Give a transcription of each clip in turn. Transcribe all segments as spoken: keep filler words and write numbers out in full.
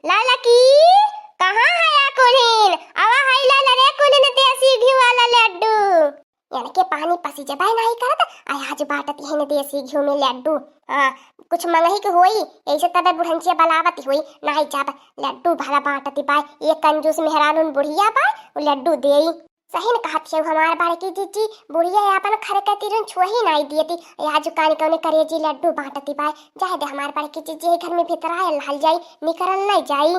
ललकी, कहाँ हया कुल्हिन? आवा हई लल रे कुल्हिन देसी घी वाला लड्डू। इनके पानी पसीजबे नाहीं करत, आ आज बाँटत हिन देसी घी में लड्डू। हाँ, कुछ मंगही के होई, ऐसे तबे बुढ़ंचिया बलावत होई, नाहीं जाब, लड्डू भला बाँटत बाय। एक कंजूस मेहरानून बुढ़िया बाय, उ लड्डू देई। सही न कहत हऊ हमार बड़की जिज्जी, बुढ़िया आपन खरकतिरन छुअही नाहीं दियती, आ आज कानी कौने करेजी लड्डू बाँटत बाय। जाए दे हमार बड़की जिज्जी, घर में भितराए लाल जाई, निकरल नाहीं जाई।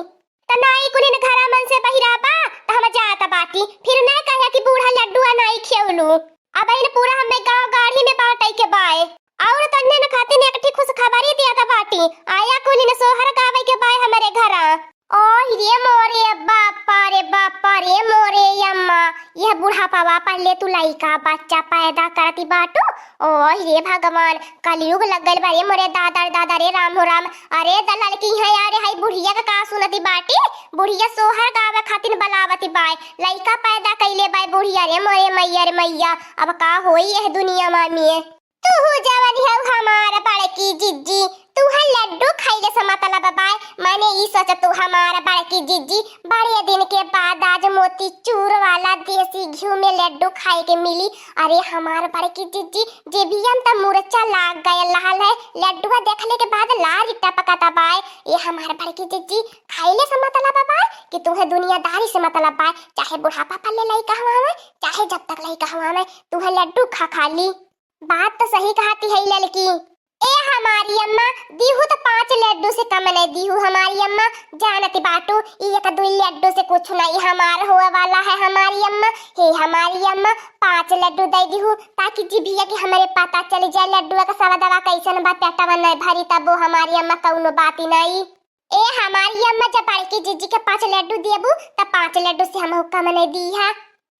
त नाई कुलिन घरा मन से बहिरा बा, त हम जात बाटी। फिर ना कहे कि बूढ़ा लड्डुआ नाई खियौलू। अब इन पूरा हमें गाँव गाड़ी में बाँटै के बाय। और तन्ने न खातिन एक ठी खुशखबरी दियात बाटी। आया कुलिन सोहर गावै के बाय हमरे घरा। ओह रे मोरे बापा रे बापा रे मोरे अम्मा, यह बुढ़ापा वा पहले तू लइका बच्चा पैदा करती बाटू। ओह रे भगवान, कलयुग लग गइल बा रे मोरे दादा रे दादा रे राम हो राम। अरे दलाल की है यार, हाई बुढ़िया का का सुनती बाटी? बुढ़िया सोहर गावे खातिर बलावती बाय, लइका पैदा कइले बाय बुढ़िया रे मोरे मैया रे मैया। अब का होई यह दुनिया मामिए? तू जवन हऊ हमार बड़की जिज्जी, तू है लड्डू खइले से मतलब बाय। माने ई सोच तू हमार बड़की जिज्जी, बड़े दिन के बाद आज मोती चूर वाला देसी घी में लड्डू खाए के मिली। अरे हमार बड़की जिज्जी, जीभिया में त मुरचा लाग गयल रहल है, लड्डुआ देखले के बाद लार टपकत बाय। ए हमार बड़की जिज्जी, खइले से मतलब बाय कि तुहे दुनियादारी से मतलब बाय, चाहे बुढ़ापा पल्ले लइका हवावे, चाहे जब तक लइका हवावे, तुहे लड्डू खा खाली। बात त सही कहती है ललकी। ए हमारी अम्मा, दीहू त पाँच लड्डू से कम नहीं दीहू हमारी अम्मा। जानती बाटू, ई एक दुई लड्डू से कुछ नहीं हमार होए वाला है हमारी अम्मा। हे हमारी अम्मा, पाँच लड्डू दे दीहू, ताकि जिभिया के हमरे पता चली जाए लड्डुआ का सवादवा कैसन बा, पेटवा नहीं भरी तबो हमारी अम्मा कौनो बात ही नहीं। ए हमारी अम्मा, जब बड़की जिज्जी के पाँच लड्डू देबू, त पाँच लड्डू से हमहू कम नहीं दीहा।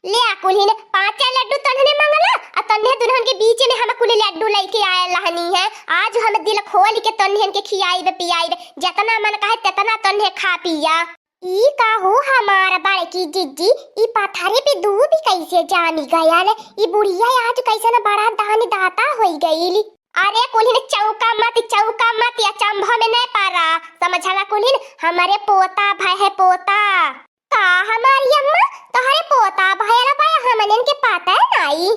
ले आ कुल्हिन, पाँचे लड्डू तन्हने मंगला, आ तन्हे दुल्हन के बीच में हम कुल लड्डू लइके आयल रहनी है। आज हम दिल खोल के तन्हन के खियाइब पियाइब, जतना मन कहे तेतना तन्हे खा पिया। ई का हो हमार बड़की जिज्जी, ई पथरी पे दूब कैसे जामी गयल? ई बुढ़िया आज कैसन बड़ा दान दाता होई गइल। अरे कुल्हिन चौका मत, चौका मत, या चंभा में नहीं पारा, समझला कुल्हिन, हमरे पोता भय है पोता। का हमारी अम्मा, तोहरे पोता भयल बा, हमनन के पता नाई।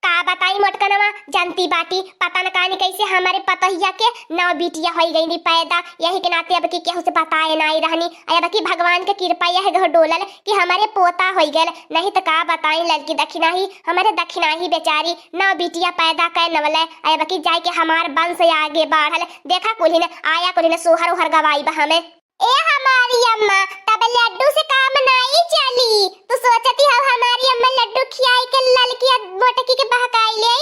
का बताई मोटकनवा, जानती बाटी, पता न कानी कैसे हमरे पतोहिया के नौ बिटिया होई गईली पैदा, यही के नाते अब की केहू से बताए नाई रहनी। अब की भगवान के कृपा यह घर डोलल कि हमरे पोता होई गल, नहीं त का बताई ललकी दखिनाही, हमरे दखिनाही बेचारी नौ बिटिया पैदा कै नवले, अब की जाए के हमार वंश आगे बढ़ल। देखा कुल्हिन, आया कुल्हिन सोहर ओहर गवाई बा हमें। ए हमारी अम्मा, तब लड्डू से काम नाई चली। तू सोचती हो हमारी अम्मा लड्डू खियाई के ललकी मोटकी के बहकाई ले?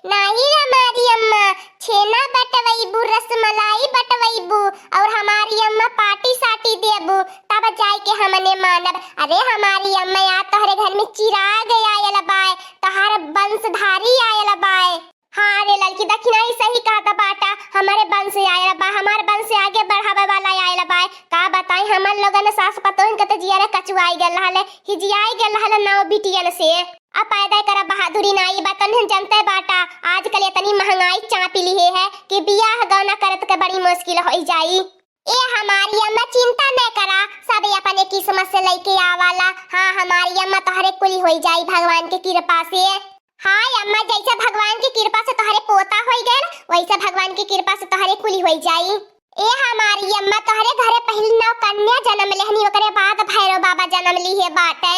नहीं रे हमारी अम्मा, छेना बटवैबू, रसमलाई बटवैबू और हमारी अम्मा पार्टी साटी देबू, तब जाए के हमने मानब। अरे हमारी अम्मा, या तोहरे घर में चिराग आयल बाय, तोहर वंशधारी आयल बाय। हाँ रे ललकी, दखिनाही सही कहत बाटा, हमरे वंश आयल बा, हमार वंश आगे बढ़ावे वाला आयल बा। का बताई, हमर लोगन सास पतोहन के त जियरा कचुआई गल रहल, हिजियाई गल रहल नौ बिटियन से। अब पैदा करा बहादुरी नाई बा, तन्हन जनते बाटा, आजकल इतनी महंगाई चापी लिहे है कि बियाह गौना करत के बड़ी मुश्किल होई जाई। ए हमारी अम्मा, चिंता न करा, सब अपने किस्मत से लइके आवाला। हाँ हमारी अम्मा, तोहरे कुली होई जाई भगवान के कृपा से। हाय अम्मा, जैसे भगवान की कृपा से तोहरे पोता होई गयल, वैसे भगवान की कृपा से तोहरे कुली होई जाई। ए हमारी अम्मा, तोहरे घरे पहिल नौ कन्या जन्म लेहनी, ओकरे बाद भैरव बाबा जन्म लिहे बाटे।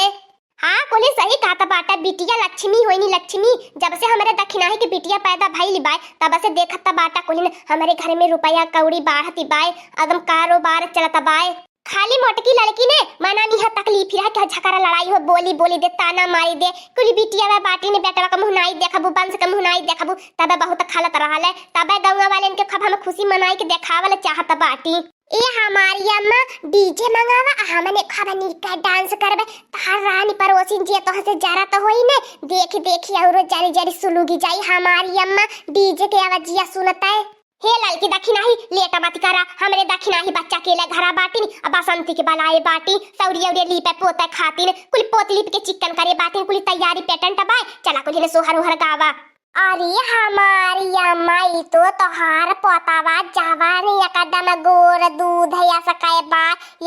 हाँ, कुली सही कहत बाटे, बिटिया लक्ष्मी होइनी लक्ष्मी। जब से हमरे दखिनाही के बिटिया पैदा भइल बाय, तब से देखत बाटा कुलिन हमरे घर में रुपया कौड़ी बाढ़त बाय, एकदम कारोबार चलत बाय। खाली मोटकी ललकी ने मना निहा तकलीफ रहा कि झगड़ा लड़ाई हो, बोली बोली दे, ताना मारी दे, कुली बिटिया वा बाटी ने बेटवा का मुँह नाई देखबू, वंश का मुँह नाई देखबू, तबे बहुत खलत रहल है, तबे गौवा वाले इनके खूब हम खुशी मनाई के देखावल चाहत बाटी। ए हमारी अम्मा, डीजे मंगावा, आ हमने खूब नीक डांस करबे, तहार रानी पड़ोसिन जे तोह से जरा तो होई ने, देखी देखी औरो जरी जरी सुलुगी जाई हमारी अम्मा, डीजे के आवाजिया सुनते। हे ललकी दखिनाही, लेट मत करा, हमरे दखिनाही बच्चा के ले घरा बाटिन, अब बसंती के बलाए बाटिन, सौरी औरे लीपे पोते खातिन, कुल पोत लीप के चिक्कन करे बाटिन, कुल तैयारी पेटंट बाय, चला कुल ने सोहर ओहर गावा। अरे हमारी अम्मा, ई तो तोहार पोतवा जवन एकदम गोर दूध अस कै बा,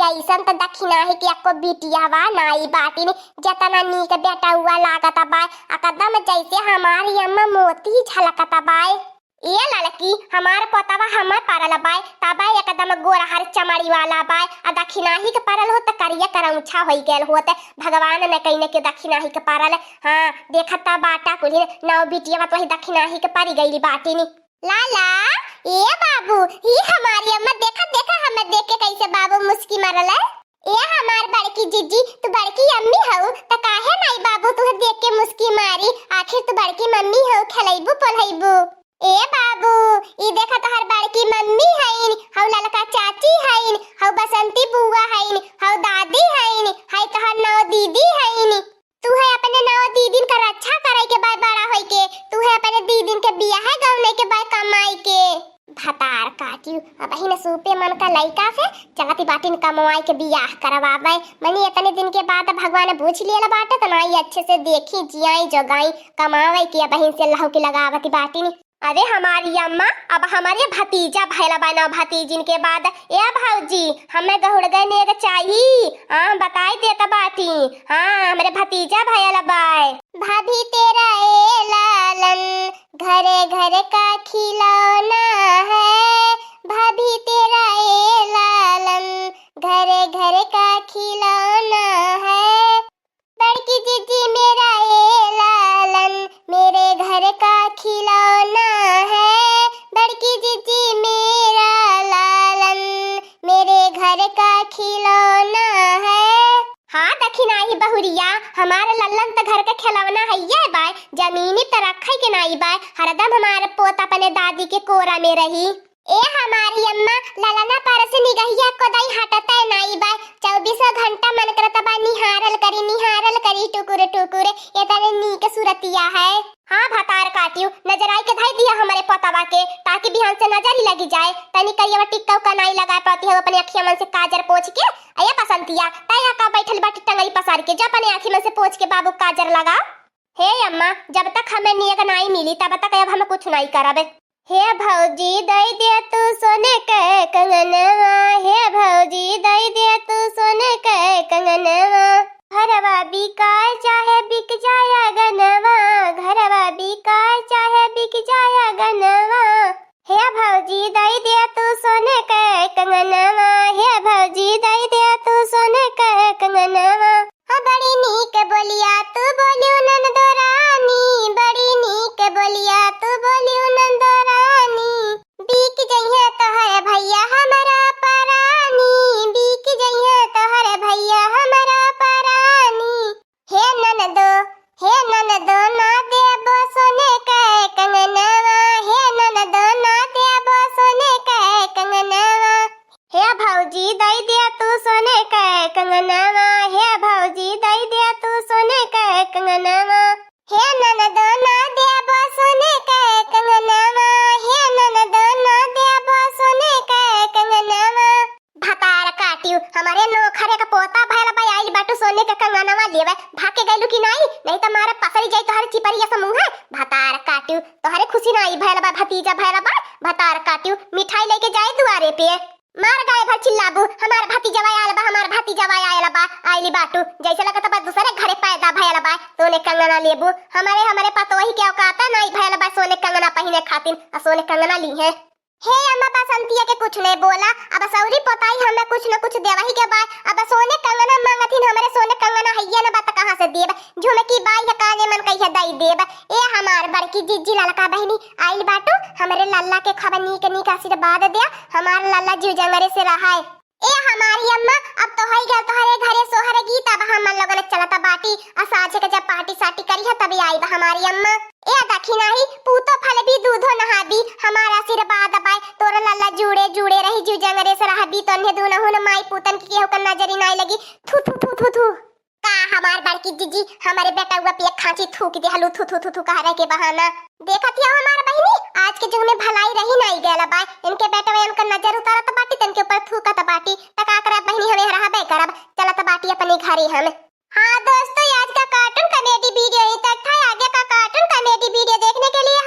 अइसन त दखिनाही के एक्को बिटियवा नाई बाटिन, जेतना नीक बेटउआ लागत बाय, एकदम जइसे हमारी अम्मा मोती झलकत बाय। ए ललकी, हमार पोतवा हम्मे परल बाय, तबे एकदम गोरहर चमड़ी वाला बाय, आ दखिनाही के परल होत त करिया करौछा होइ गयल होत, भगवान न कइने के दखिनाही के परल। हाँ, देखत त बाटा कुल्हिन, नौ बिटियवा तोही दखिनाही के परि गइली बाटिन। लाला, ए बाबू, ही हमारी अम्मा, देखा, देखा, हम्मे देख के कइसे बाबू मुस्की मारल है। ए हमार बड़की जिज्जी, तू बड़की अम्मी हऊ, त काहे नाई बाबू तुहे देख के मुस्की मारी? आखिर तू बड़की मम्मी हऊ, खेलैबू, पोलैबू। ए बाबू, ई देखा तोहर बड़की मम्मी हईन, हऊ ललका चाची हईन, हऊ बसंती बुआ हईन, हऊ दादी हईन, हई तोहर नौ दीदी हईन। तुहे अपने नौ दीदिन का रक्षा करै के बाय बड़ा होइके, तुहे अपने दीदिन के बियाह गौने के बाय कमाई के। भतार काटियो, अबहिन सूपे मन का लइका से चलती बाटिन कमवाई के बियाह करवावे। मनी एतने दिन के बाद भगवान बूझ लियल बाटे, त नाई अच्छे से देखी, जियाई, जोगाई, कमावे के अबहिन से लहू के लगावती बाटिन। अरे हमारी अम्मा, अब हमरे भतीजा भयल बा, नौ भतीजिन के बाद। ए भौजी, हमें गहुड़गै नेग चाही। हाँ, बताई देत बाटी। हाँ, हमरे भतीजा भयल बा। भाभी तेरा ए लालन, घर घर का खिलौना है। भाभी तेरा ए लालन, घर घर का खिलौना है। बड़की जिज्जी मेरा ए लालन, मेरे घर का खिलौना है। बड़की जिज्जी मेरा लालन, मेरे घर का खिलौना है। हाँ, दखिनाही बहुरिया, हमार लल्लन त घर के खिलौना हइये बाय, जमीनी त रखै के नाई बाय, हरदम हमार पोत अपने दादी के कोरा में रही। ए हमारी अम्मा, ललना पर से निगहिया को दई हटतै नाई बा। चउबीसों घंटा मन करत बा निहारल करी, निहारल करी टुकुर टुकुर। एतने नीक सुरतिया है। हाँ भतार काटियो, नजराई के धई दिया हमरे पोतवा के, ताकि बिहान से नजर ही लगी जाए। तनी करियवा टिक्का उक्का नाई लगा पाती हो अपने अखिया मन से काजर पोंछ के। अये बसंतिया, तै यहाँ का बैठल बाटी टंगरी पसार के, जा अपने आँखी मन से पोंछ के बाबू काजर लगा। हे अम्मा, जब तक हमें नियग नाई मिली, तब तक अब हम कुछ नाई करब। हे भौजी, दई दे तू सोने के कंगनवा, हे भौजी, दई दे तू सोने के कंगनवा। घरवा बिकाए चाहे बिक जाए अगनवा, घरवा बिकाए चाहे बिक जाए अगनवा। हे भौजी, दई दे तू सोने के कंगनवा, हे भौजी, दई दे तू सोने के कंगनवा। हाँ, बड़ी नीक बोलिया तू बोलियो ननदो रानी, बड़ी नीक बोलिया तू बोलियो ननदो रानी। बिक जइहे तोहर भइया हमरा परानी, बिक जइहे तोहर भइया हमरा परानी। हे ननदो, हे ननदो, ना देबो सोने के कंगनवा, हे ननदो, ना देबो सोने के कंगनवा। हे भौजी, दई दे तू सोने के कंगनवा, हे भौजी, दई दे तू सोने के कंगनवा। हे ननदो, ना देबो सोने के कंगनवा, हे ननदो, ना देबो सोने के कंगनवा। भतार काटियो, हमरे नोखरे का पोता भयल बा, आइल बाटू सोने के कंगनवा लेवे, भाग के गइलू कि नाई? नहीं त मारे पसरी जाई तोहरे चिपरिया समूह। भतार काटियो, तोहरे खुशी नाई भयल बा, भतीजा भयल बा। भतार काटियो, मिठाई लेके जाए दुआरे पे। मार गाय भर चिल्लाबू, हमार भतीजवा आयल बा, हमार भतीजवा आयल बा, आइली बाटू, जैसे लगत बा दूसरे घरे पैदा भयल बा, सोने कंगना लेबू। हमरे, हमरे पतोही के औकात नाई भयल बा सोने कंगना पहिने खातिर, आ सोने कंगना ली है। हे अम्मा, बसंतिया के कुछ नहीं बोला, अब सौरी पोताई हमें कुछ न कुछ देवही के बा। अब सोने कंगना मांगथिन, हमरे सोने कंगना हइये न बा त कहाँ से देब? झुमकी बाई है, काने मन कहिया दई देब। ए हमार बड़की जिज्जी, ललका बहिनी, आइल बाटू, हमरे लल्ला के खूब नीक नीक आशीर्वाद द्या, हमार लल्ला जीव जंगरे से रहाय। ए हमारी अम्मा, अब तो होई गल तोहरे घरे सोहर गीत, अब हमन लोगन चलत बाटी, आ साँझे के जब पार्टी सार्टी करिह तभी आइब हमारी अम्मा। ए दखिनाही, पूतो फलबी दूधो नहाबी, हमार आशीर्वाद बाय, तोर लल्ला जुड़े जुड़े रही, जीव जंगरे से रहबी, तोन्हे दुनहुन माई पूतन की केहू का नजरी नाई लगी। थू, थू, थू, थू, थू। का हमार बड़की जिज्जी, हमरे बेटउआ पे एक खांची थूक देहलू, थू, थू, थू, थू, कहरे के बहाना। देखत हिया हमार बहिनी, आज के जुग में भलाई रही नाई गयल बा, इनके बेटवे इनका नजर उतारत बाटी, तनके ऊपर थूकत बाटी, त का करब बहिनी, हमें रहबे करब, चलत बाटी अपने घरे हम। हाँ दोस्तों, आज का cartoon comedy video यहीं तक था। आगे का cartoon comedy video देखने के लिए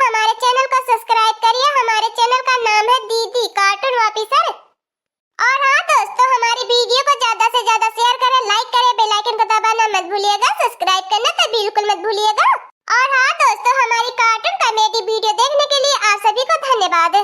बिल्कुल मत भूलिएगा। और हाँ दोस्तों, हमारी कार्टून कॉमेडी वीडियो देखने के लिए आप सभी को धन्यवाद।